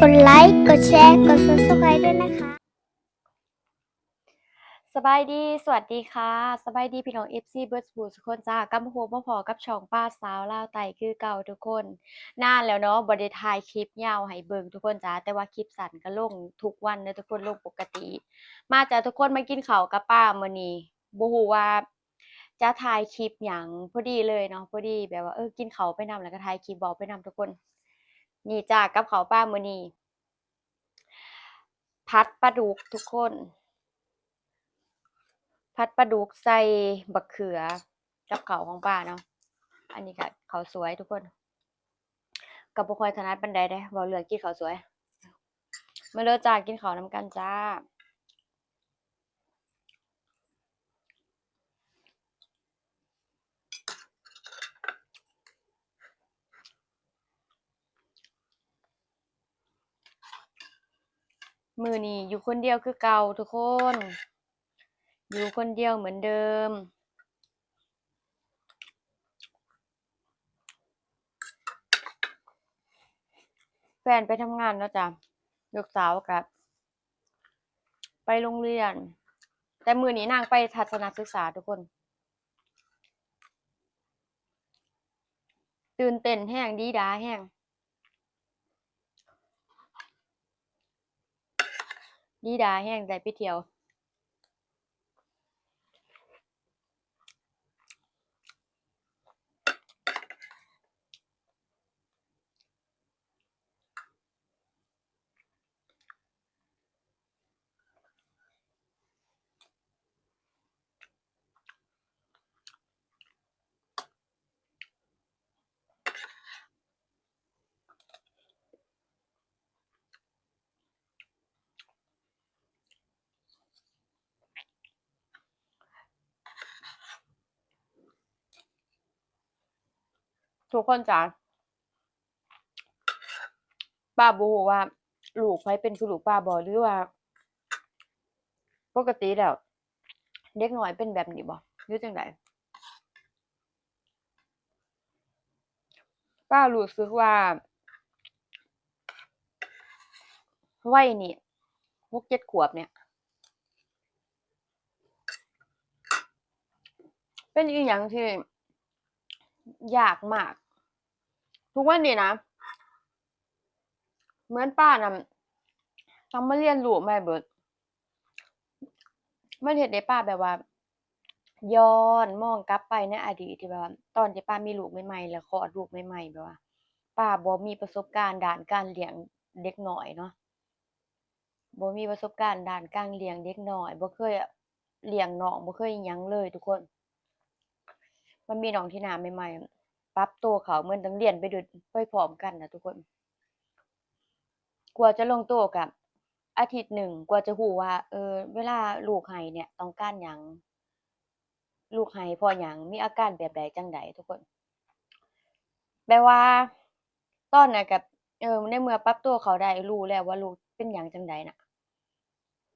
กดไลค์ กดแชร์ กด Subscribe ด้วยนะคะ ສະບາຍດີ ສະຫວັດດີຄ່ະ ສະບາຍດີພີ່ນ້ອງ ເອັຟຊີ ເບິດສູ່ຜູ້ສູ່ຄົນຈ້າ ກັບມາພົບມາພໍ້ກັບຊ່ອງປ້າສາວລາວໃຕ້ຄືເກົ່າທຸກຄົນ. ນານແລ້ວເນາະ ບໍ່ໄດ້ຖ່າຍຄລິບຍາວໃຫ້ເບິ່ງທຸກຄົນຈ້າ ແຕ່ວ່າຄລິບສັ້ນກໍລົງທຸກວັນເດີທຸກຄົນ ລົງປົກກະຕິ. ມາຈ້າທຸກຄົນ ມາກິນເຂົ້າກັບປ້າມື້ນີ້ ບໍ່ຮູ້ວ່າຈະຖ່າຍຄລິບຫຍັງ ພໍດີເລີຍເນາະ ພໍດີແບບວ່າ ເອີ ກິນເຂົ້າໄປນຳ ແລ້ວກໍຖ່າຍຄລິບເວົ້າໄປນຳທຸກຄົນ. ນີ້ຈ້າ ກັບເຂົ້າປ້າມື້ນີ້ ຜັດປາດຸກທຸກຄົນ ຜັດປາດຸກໃສ່ບັກເຂືອ ກັບເຂົ້າຂອງປ້າເນາະ. ອັນນີ້ກໍເຂົ້າສວຍທຸກຄົນ ກໍບໍ່ຄ່ອຍຖະໜັດປານໃດເດ້ ເວົ້າເລື່ອງກິນເຂົ້າສວຍ. ມາເດີຈ້າ ກິນເຂົ້ານຳກັນຈ້າ. ມື້ນີ້ຢູ່ຄົນດຽວຄືເກົ່າທຸກຄົນ ຢູ່ຄົນດຽວເໝືອນເດີມ. ແຟນໄປທຳງານເນາະຈ້າ ລູກສາວກໍໄປໂຮງຮຽນ ແຕ່ມື້ນີ້ນາງໄປທັດສະນະສຶກສາທຸກຄົນ. ຕື່ນເຕັ້ນແຮງ ດີດາແຮງ ດີດາແຮງ ໄດ້ໄປທ່ຽວ. ທຸກຄົນຈ໋າ ປ້າບໍ່ຮູ້ວ່າລູກໃຜເປັນຄືລູກປ້າບໍ່ ຫຼືວ່າປົກກະຕິແລ້ວເດັກນ້ອຍເປັນແບບນີ້ບໍ່ ຫຼືຈັ່ງໃດ? ປ້າຮູ້ສຶກວ່າໄວນີ້ ຫົກເຈັດຂວບນີ້ ເປັນອີ່ຫຍັງທີ່ຍາກມາກ. ທຸກວັນນີ້ນະ ເໝືອນປ້ານະ ຕ້ອງມາຮຽນຮູ້ໃໝ່ເບິດ. ມັນເຮັດໃຫ້ປ້າແບບວ່າ ຍ້ອນມອງກັບໄປໃນອະດີດທີ່ແບບວ່າ ຕອນທີ່ປ້າມີລູກໃໝ່ໆ ແລ້ວຄອດລູກໃໝ່ໆ ແບບວ່າ ປ້າບໍ່ມີປະສົບການດ້ານການລ້ຽງເດັກນ້ອຍເນາະ. ບໍ່ມີປະສົບການດ້ານການລ້ຽງເດັກນ້ອຍ ບໍ່ເຄີຍລ້ຽງນ້ອງ ບໍ່ເຄີຍອີ່ຫຍັງເລີຍທຸກຄົນ. ມາມີນ້ອງທີໜ້າໃໝ່ໆ ປັບໂຕເຂົ້າ ເໝືອນຕ້ອງຮຽນໄປໂດຍ ໄປພ້ອມກັນນະທຸກຄົນ. ກວ່າຈະລົງໂຕກະອາທິດໜຶ່ງ ກວ່າຈະຮູ້ວ່າ ເອີ ເວລາລູກໄຫ້ເນ່ຍຕ້ອງການຫຍັງ ລູກໄຫ້ເພາະຫຍັງ ມີອາການແບບໃດ ຈັ່ງໃດທຸກຄົນ. ແບບວ່າຕອນນັ້ນກະ ເອີ ໃນເມື່ອປັບໂຕເຂົ້າໄດ້ ຮູ້ແລ້ວວ່າລູກເປັນຫຍັງຈັ່ງໃດນະ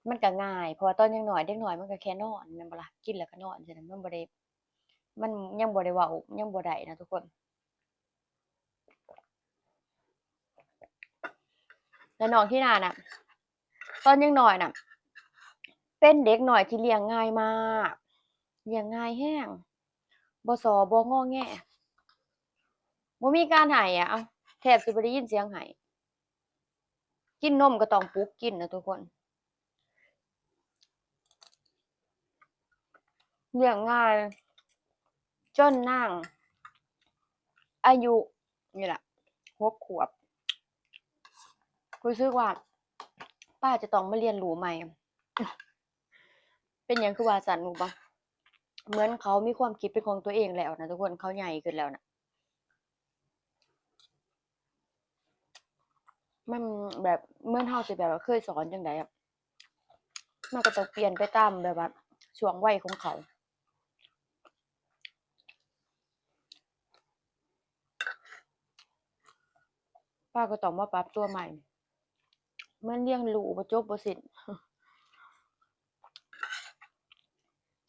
ມັນກະງ່າຍ ເພາະວ່າຕອນຍັງນ້ອຍ ເດັກນ້ອຍມັນກະແຄ່ນອນແມ່ນບໍ່ລະ ກິນແລ້ວກະນອນ ມັນບໍ່ໄດ້ ມັນຍັງບໍ່ໄດ້ເວົ້າ ຍັງບໍ່ໄດ້ນະທຸກຄົນ. ແລະນ້ອງທີໜ້ານະ ຕອນຍັງນ້ອຍນະ ເປັນເດັກນ້ອຍທີ່ລ້ຽງງ່າຍມາກ ລ້ຽງງ່າຍແຮງ ບໍ່ສໍ່ບໍ່ງໍແງ ບໍ່ມີການໄຫ້ອະ ເອົ້າ ແທບຊິບໍ່ໄດ້ຍິນສຽງໄຫ້. ກິນນົມກໍຕ້ອງປຸກກິນນະທຸກຄົນ. ລ້ຽງງ່າຍ ຈົນນາງອາຍຸນີ້ລະ ຫົກຂວບ ຮູ້ສຶກວ່າປ້າຈະຕ້ອງມາຮຽນຮູ້ໃໝ່. ເປັນຫຍັງຄືວ່າຊັ້ນຮູ້ບໍ່? ເໝືອນເຂົາມີຄວາມຄິດເປັນຂອງຕົວເອງແລ້ວນະທຸກຄົນ ເຂົາໃຫຍ່ຂຶ້ນແລ້ວນະ. ມັນແບບ ເໝືອນເຮົາຊິແບບວ່າເຄີຍສອນຈັ່ງໃດອະ ມັນກໍຕ້ອງປ່ຽນໄປຕາມແບບວ່າຊ່ວງໄວຂອງເຂົາ. ປ້າກໍຕ້ອງມາປັບຕົວໃໝ່ ມັນລ້ຽງລູກບໍ່ຈົບບໍ່ສິ້ນ.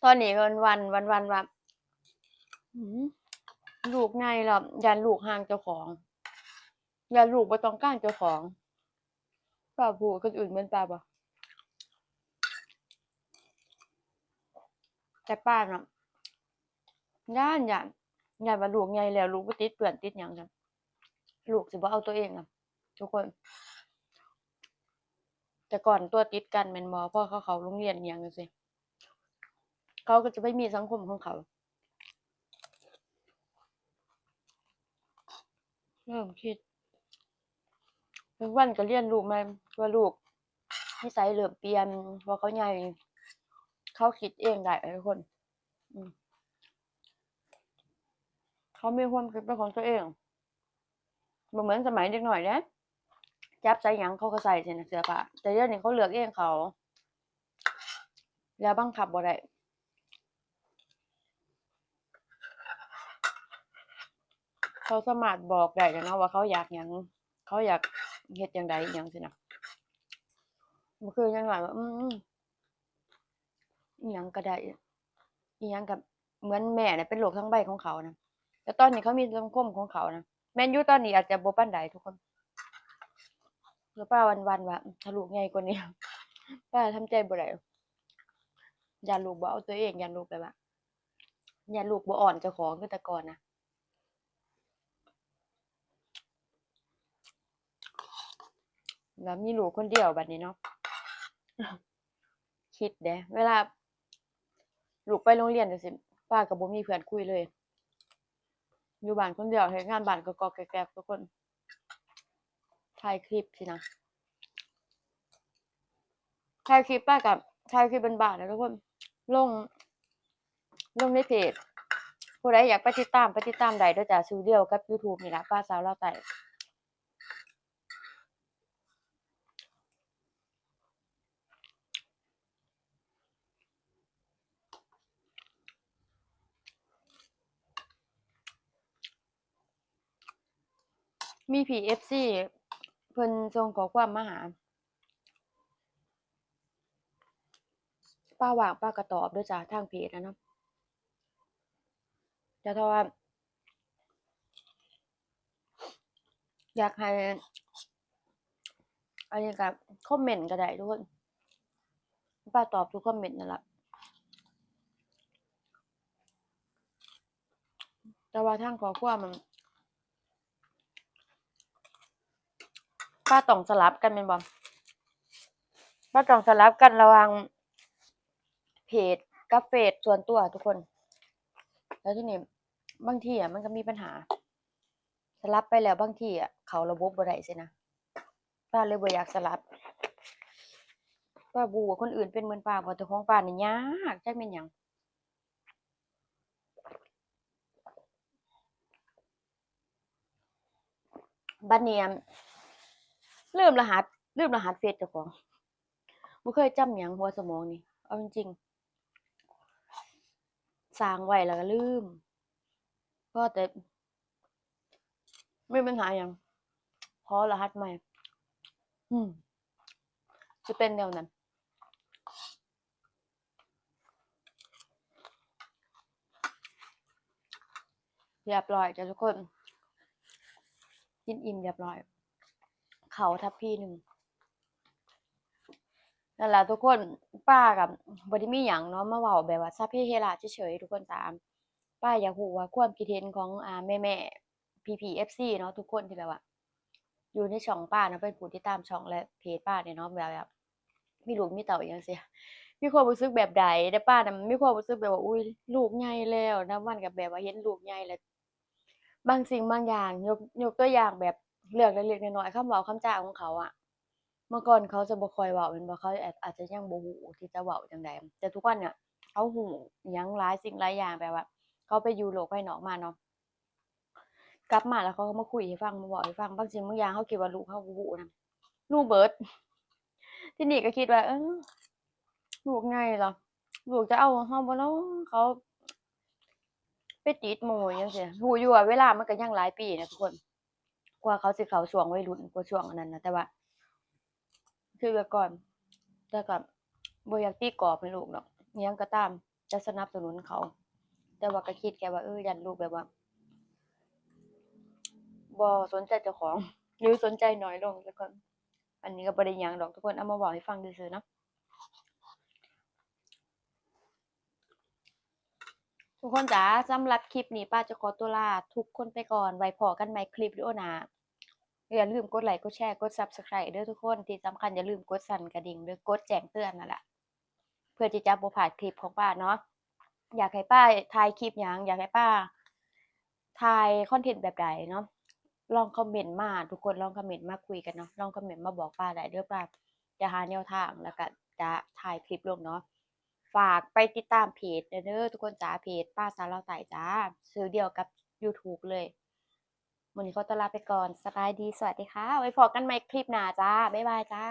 ຕອນນີ້ກໍວັນໆ ວັນໆ ວ່າ ອືມ ລູກໃຫຍ່ແລ້ວ ຢ້ານລູກຫ່າງເຈົ້າຂອງ ຢ້ານລູກບໍ່ຕ້ອງການເຈົ້າຂອງ. ປ້າຜູ້ຄົນອື່ນເໝືອນປ້າບໍ່? ແຕ່ປ້ານະ ຢ້ານ ຢ້ານ ຢ້ານວ່າລູກໃຫຍ່ແລ້ວ ລູກໄປຕິດເພື່ອນຕິດຫຍັງຊັ້ນ ລູກຊິບໍ່ເອົາຕົວເອງນຳ ທຸກຄົນ. ແຕ່ກ່ອນຕົວະຕິດກັນແມ່ນບໍ່? ພໍເຂົາເຂົ້າໂຮງຮຽນອີ່ຫຍັງຈັ່ງຊີ້ ເຂົາກໍຈະໄປມີສັງຄົມຂອງເຂົາ. ເລີ່ມຄິດ ທຸກວັນກໍຮຽນຮູ້ໃໝ່ວ່າລູກນິໄສເລີ່ມປ່ຽນ ເພາະເຂົາໃຫຍ່ ເຂົາຄິດເອງໄດ້ທຸກຄົນ. ອືມ ເຂົາມີຄວາມຄິດເປັນຂອງຕົວເອງ. ບໍ່ເໝືອນສະໄໝເດັກນ້ອຍເດ້ ຈັບໃສ່ຫຍັງເຂົາກໍໃສ່ຊີ້ນະ ເສື້ອຜ້າ. ແຕ່ດຽວນີ້ເຂົາເລືອກເອງເຂົາ ແລ້ວບັງຄັບບໍ່ໄດ້. ເຂົາສາມາດບອກໄດ້ແລ້ວເນາະວ່າເຂົາຢາກຫຍັງ ເຂົາຢາກເຮັດຈັ່ງໃດອີ່ຫຍັງຊີ້ນະ. ບໍ່ຄືຍັງວ່າ ອືມ ອີ່ຫຍັງກໍໄດ້ ອີ່ຫຍັງກໍເໝືອນແມ່ນະ ເປັນໂລກທັງໃບຂອງເຂົານະ. ແຕ່ຕອນນີ້ເຂົາມີສັງຄົມຂອງເຂົານະ. ແມ່ນຢູ່ ຕອນນີ້ອາດຈະບໍ່ປານໃດທຸກຄົນ ແຕ່ປ້າຫວັ່ນໆວ່າ ຖ້າລູກໃຫຍ່ກວ່ານີ້ ປ້າທຳໃຈບໍ່ໄດ້ ຢ້ານລູກບໍ່ເອົາຕົວເອງ ຢ້ານລູກແບບວ່າ ຢ້ານລູກບໍ່ອ້ອນເຈົ້າຂອງຄືແຕ່ກ່ອນນະ. ແລ້ວມີລູກຄົນດຽວບັດນີ້ເນາະ ຄິດເດ້ ເວລາລູກໄປໂຮງຮຽນຈັ່ງຊີ້ ປ້າກໍບໍ່ມີເພື່ອນຄຸຍເລີຍ ຢູ່ບ້ານຄົນດຽວ ເຮັດງານບ້ານກໍໆແກກໆ ທຸກຄົນ ຖ່າຍຄລິບຊີ້ນະ. ຖ່າຍຄລິບໄປກໍຖ່າຍຄລິບບ້ານໆນະທຸກຄົນ ລົງ ລົງໃນເພຈ. ຜູ້ໃດຢາກໄປຕິດຕາມ ໄປຕິດຕາມໄດ້ເດີຈ້າ ຊື່ດຽວກັບຢູທູບນີ້ລະ ປ້າສາວລາວໃຕ້. ມີພີ່ເອັຟຊີເພິ່ນສົ່ງຂໍ້ຄວາມມາຫາ ປ້າວ່າງປ້າກໍຕອບເດີຈ້າ ທາງເພຈນະເນາະ. ແຕ່ຖ້າວ່າ ຢາກໃຫ້ ອັນນີ້ກໍຄອມເມັນກໍໄດ້ທຸກຄົນ ປ້າຕອບທຸກຄອມເມັນນັ້ນລະ. ແຕ່ວ່າທາງຂໍ້ຄວາມມັນ ປ້າຕ້ອງສະຫຼັບກັນແມ່ນບໍ່? ປ້າຕ້ອງສະຫຼັບກັນລະຫວ່າງເພຈກັບເຟສສ່ວນຕົວທຸກຄົນ. ແລ້ວທີນີ້ບາງທີອະ ມັນກໍມີບັນຫາ ສະຫຼັບໄປແລ້ວບາງທີອະ ເຂົ້າລະບົບບໍ່ໄດ້ຊີ້ນະ. ປ້າເລີຍບໍ່ຢາກສະຫຼັບ. ປ້າບໍ່ຮູ້ວ່າຄົນອື່ນເປັນເໝືອນປ້າບໍ່ ແຕ່ຂອງປ້ານີ້ຍາກ ຈັກແມ່ນຫຍັງ. ບັດນີ້ ລືມລະຫັດ ລືມລະຫັດເຟສເຈົ້າຂອງ. ບໍ່ເຄີຍຈຳຫຍັງ ຫົວສະໝອງນີ້ ເອົາຈິງໆ ສ້າງໄວ້ແລ້ວກໍລືມ. ພໍແຕ່ ມີບັນຫາຫຍັງ ຂໍລະຫັດໃໝ່. ອືມ ຊິເປັນແນວນັ້ນ. ຮຽບຮ້ອຍຈ້າທຸກຄົນ ກິນອີ່ມຮຽບຮ້ອຍ ເຂົ້າທັບພີໜຶ່ງ. ນັ້ນລະທຸກຄົນ ປ້າກໍບໍ່ໄດ້ມີຫຍັງເນາະ ມາເວົ້າແບບວ່າສະເພເຮລາເສີຍໆ ທຸກຄົນ. ຕາມ ປ້າຢາກຮູ້ວ່າຄວາມຄິດເຫັນຂອງ ອ່າ ແມ່ໆ ພີ່ໆ ເອັຟຊີເນາະ ທຸກຄົນທີ່ແບບວ່າ ຢູ່ໃນຊ່ອງປ້ານະ ເປັນຜູ້ຕິດຕາມຊ່ອງ ແລະ ເພຈປ້ານີ້ເນາະ ແບບ ແບບມີລູກມີເຕົ້າອີ່ຫຍັງຊີ້ ມີຄວາມຮູ້ສຶກແບບໃດ? ແຕ່ປ້ານະ ມັນມີຄວາມຮູ້ສຶກແບບວ່າ ອຸ້ຍ ລູກໃຫຍ່ແລ້ວ ນັບວັນກໍແບບວ່າເຫັນລູກໃຫຍ່ແລ້ວ ບາງສິ່ງບາງຢ່າງ ຍົກ ຍົກຕົວຢ່າງແບບເລື່ອງເລັກໆນ້ອຍໆ ຄຳເວົ້າຄຳຈາຂອງເຂົາອະ ເມື່ອກ່ອນເຂົາຈະບໍ່ຄ່ອຍເວົ້າແມ່ນບໍ່? ເຂົາອາດ ອາດຈະຍັງບໍ່ຮູ້ທີ່ຈະເວົ້າຈັ່ງໃດ ແຕ່ທຸກວັນເນີ້ຍ ເຂົາຮູ້ຫຍັງຫຼາຍສິ່ງຫຼາຍຢ່າງ ແບບວ່າເຂົາໄປຢູ່ໂລກພາຍນອກມາເນາະ ກັບມາແລ້ວເຂົາກໍມາຄຸຍໃຫ້ຟັງ ມາເວົ້າໃຫ້ຟັງ. ບາງສິ່ງບາງຢ່າງເຮົາຄິດວ່າລູກເຮົາບໍ່ຮູ້ນຳ ຮູ້ເບິດ. ທີນີ້ກໍຄິດວ່າ ເອີ ລູກໃຫຍ່ແລ້ວ ລູກຈະເອົາເຮົາບໍ່ນໍ ເຂົາໄປຕິດໝູ່ຈັ່ງຊີ້. ຮູ້ຢູ່ວ່າເວລາມັນກໍຍັງຫຼາຍປີນະທຸກຄົນ ກວ່າເຂົາຊິເຂົ້າຊ່ວງໄວລຸ້ນ ກວ່າຊ່ວງອັນນັ້ນນະ ແຕ່ວ່າ ຄືວ່າກ່ອນ ແຕ່ກໍບໍ່ຢາກຕີກອບໃຫ້ລູກດອກ ອີ່ຫຍັງກໍຕາມ ຈະສະໜັບສະໜູນເຂົາ ແຕ່ວ່າກໍຄິດແຄ່ວ່າ ເອີ ຢ້ານລູກແບບວ່າ ບໍ່ສົນໃຈເຈົ້າຂອງ ຫຼືສົນໃຈໜ້ອຍລົງ ແລ້ວກໍ ອັນນີ້ກໍບໍ່ໄດ້ຫຍັງດອກທຸກຄົນ ເອົາມາເວົ້າໃຫ້ຟັງຊື່ໆເນາະ ທຸກຄົນຈ໋າ. ສຳລັບຄລິບນີ້ ປ້າຈະຂໍຕົວລາທຸກຄົນໄປກ່ອນ ໄວ້ພໍ້ກັນໃໝ່ຄລິບວິດີໂອໜ້າ. ຢ່າລືມກົດໄລ ກົດແຊ ກົດ Subscribe ເດີທຸກຄົນ ທີ່ສຳຄັນຢ່າລືມກົດສັ່ນກະດິ່ງ ຫຼື ກົດແຈ້ງເຕືອນນັ້ນລະ ເພື່ອທີ່ຈະບໍ່ພາດຄລິບຂອງປ້າເນາະ. ຢາກໃຫ້ປ້າຖ່າຍຄລິບຫຍັງ ຢາກໃຫ້ປ້າຖ່າຍຄອນເທັນແບບໃດເນາະ ລອງຄອມເມັນມາ ທຸກຄົນລອງຄອມເມັນມາຄຸຍກັນເນາະ ລອງຄອມເມັນມາບອກປ້າໄດ້ເດີ ປ້າຈະຫາແນວທາງ ແລ້ວກະຈະຖ່າຍຄລິບລົງເນາະ. ຝາກໄປຕິດຕາມເພຈແດ່ເດີທຸກຄົນຈ໋າ ເພຈປ້າສາວລາວໃຕ້ຈ໋າ ຊື່ດຽວກັບ YouTube ເລີຍ. ມື້ນີ້ຂໍຕົວລາໄປກ່ອນ ສະບາຍດີ ສະຫວັດດີຄ່ະ ໄວ້ພໍ້ກັນໃໝ່ຄລິບໜ້າຈ້າ ບາຍບາຍຈ້າ.